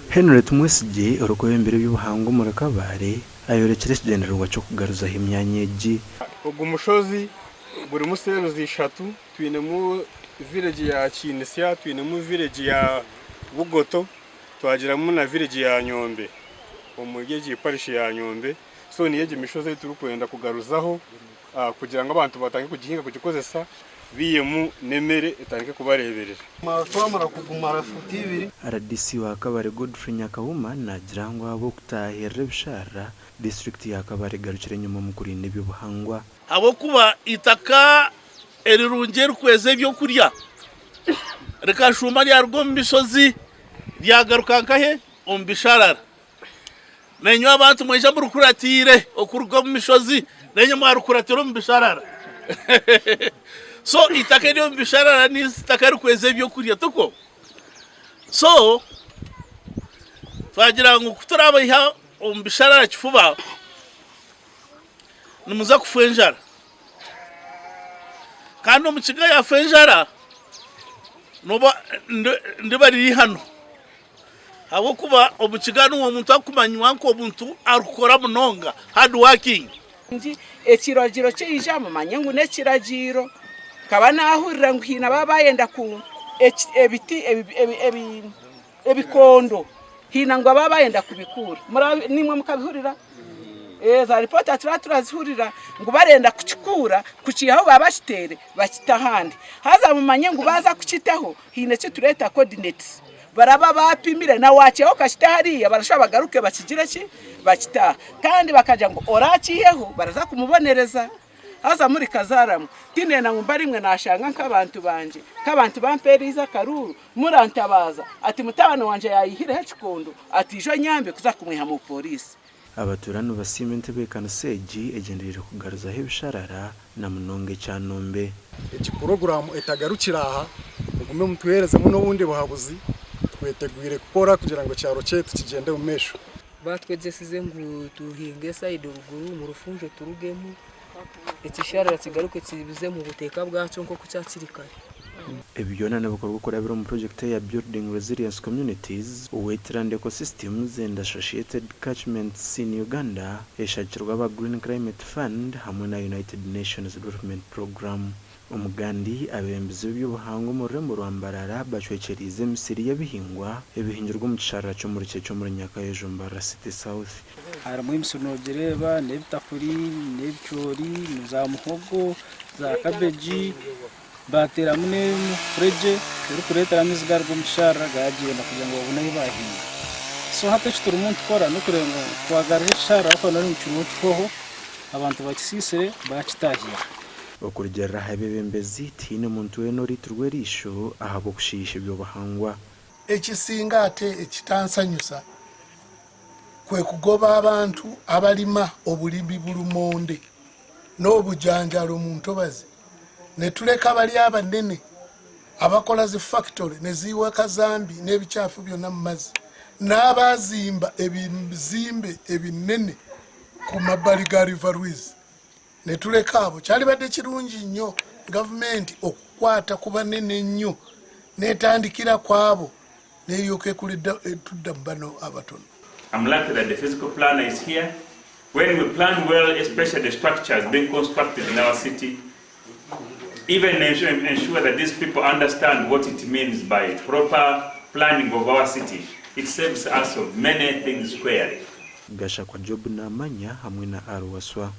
Henry Tumwesigye orikwebembera eby'obuhangwa omuri Kabale ayorekire ekigyendererwa ky'okugaruzaho emyanya egi. Ogu mushozi gurimu seeruzi ishatu, twinemu village ya Kiinisya, twinemu village ya Bugoto, twagiramu na village ya Nyombe omuri egi parish ya Nyombe. So niyo egi mishozi ei turikwenda kugaruzaho kugira ngu abantu batandike kugihinga kugikozesa baihemu n'emere etandike kubareeberera. Twamara kugumara fuuti ibiri. Rdc wa Kabale Godfrey Nyakahuma naagira ngu ahabw'okutaahirira ebisharara, disiturikiti ya Kabale egarukire enyima omu kurinda eby'obuhangwa. Ahabw'okuba eitaka erirungi eririkweza ebyokurya rikashuuma ryaruga omu mishozi ryagaruka nkahe? Omu bisharara. Nainywe abantu mwaija murukuratiire okuruga omu mishozi, nainywe mwarukuratira omu bisharara. So eitaka ery'omu bisharara n'eitaka erikweza ebyokurya, tikwo? So twagira ngu ku turabaiha omu bisharara kifuba, nimuza kufa enjara. Kandi omukiga yaafa enjara, noba ndiba riri eihano. Ahabw'okuba omukiga niwe omuntu arikumanywa nk'omuntu arikukora munonga, hard working. Ekiragiro kyaija mumanye ngu n'ekiragiiro. Nkaba naahurira ngu haine ababa bayenda ku ebiti ebikondo haine ngu ababa bayenda kubikuura. Naimwe mukabihurira? Za ripoota turaba turazihurira ngu barenda kukikuura kukiiha ahu baaba bakiteire bakite ahandi. Haza mumanye ngu baaza kukitaho haine eki tureeta coordinates. Baraba baapimire na waakiihaho okakita hariya barashuba bagaruke bakigire ki? Bakite aha. Kandi bakagira ngu oraakiiheho baraza kumubonereza. Haza muri Kazaaramu tindenda ngu mbe arimwe naashanga nk'abantu bangye, nk'abantu bampeereize akaruuru, murantabaaza ati mutabani wangye yaayihireho ekikondo ati ija onyambe kuza kumwiha mu poriisi. Abatuura nibasiima entebeekanisa egi egyendereire kugaruzaho ebisharara na munonga ekya Nombe. Egi puroguraamu etagarukira aha, mugume mutuheerezemu n'obundi buhabuzi, twetegwire kukora kugira ngu ekyaro kyaitu kigyende omu maisho. Batwegyesize ngu tuhinge sayidi ruguru omu rufunjo turugemu, ekisharara kigaruke kize omu buteeka bwakyo nk'oku kyakiri kare. Ebi byona nibikorwa kurabira omu purogyekiti eya Building Resilience Communities, Wetland Ecosystems and Associated Catchments in Uganda eshagikirwe aba Green Climate Fund hamwe na United Nations Development Programme. Omugandi, abeebembezi b'eby'obuhangwa omu rurembo rwa Mbarara bacwekyereize emisiri y'ebihingwa ebihingirwe omu kisharara ky'omuri Kyekye omuri Nyakayojo, Mbarara City South. Harimu emisiri nogireeba n'ebitakuri, n'ebicoori, za muhogo, za kabeegi. Baateeramu n'emifuregye erikureetera amaizi gaaruga omu kisharara gaagyenda kugira ngu babone ahu baahinga. So hati eki turimu nitukora n'okureeba ngu twagarura ekisharara ahabw'okuba nari ngu kiriho kihwaho, abantu bakisiisire baakitaahirira. Okurugiirira aha beebembezi, tihaine muntu weena oriitirwe eriisho ahabw'okushiisha eby'obuhangwa. Ekisinga ate ekitansanyusa kwe kugoba abantu abalima obulimi bulumonde n'obujanjalo mu ntobazi ne tuleka bali abanene abakola zi fakitole ne ziyiwa kazambi n'ebikyafu byonna mu mazzi n'abaazimba ebizimbe ebinene ku mabbali ga River Rwizi ne tuleka abo. Kyalibadde kirungi nnyo gavumenti okukwata ku banene ennyo n'etandikira ku abo n'eryoka ekula tudda mu bano abatono. I'm lucky that the physical planner is here. When we plan well, especially the structures being constructed in our city, even ensure that these people understand what it means by proper planning of our city, it saves us of many things squarely. Gashakwa Job Namanya hamwe na Aruwaswa.